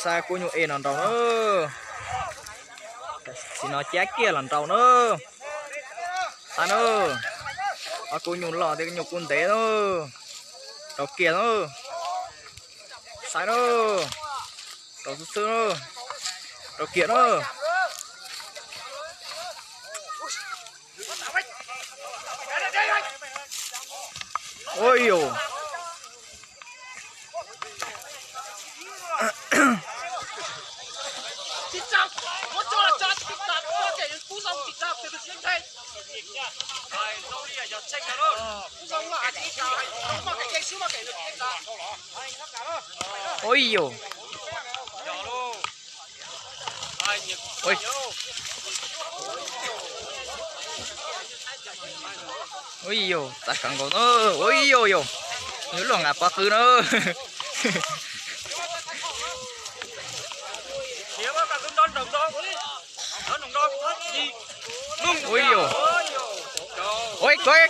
Saib kub nyuj ej no nraus na. Tam sim no cab kiag los nraus na. Saib na. Ob kub nyuj loj thiab kub nyuj kub ntev na. Nraus kiag na. Saib na. Nraus xwb xwb na. Nraus kiag na. Ua yus. Ua yus. Ua yus, txav kawg nkaus na. Ua yus yus. Nws luaj nqa pob qwb na. Ua yus. Ua, kov.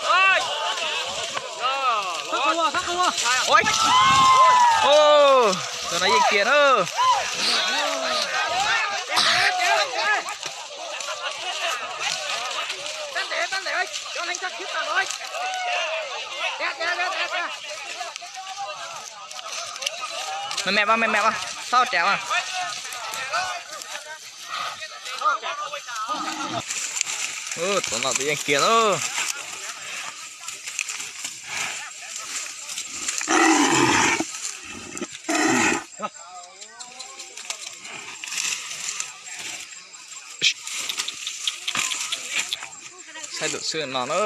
Ua, tus no yeej kiag na. Me me mas, me me mas, txhob ras mas. Tus no tus yeej kiag na. Saib tus xwb no na.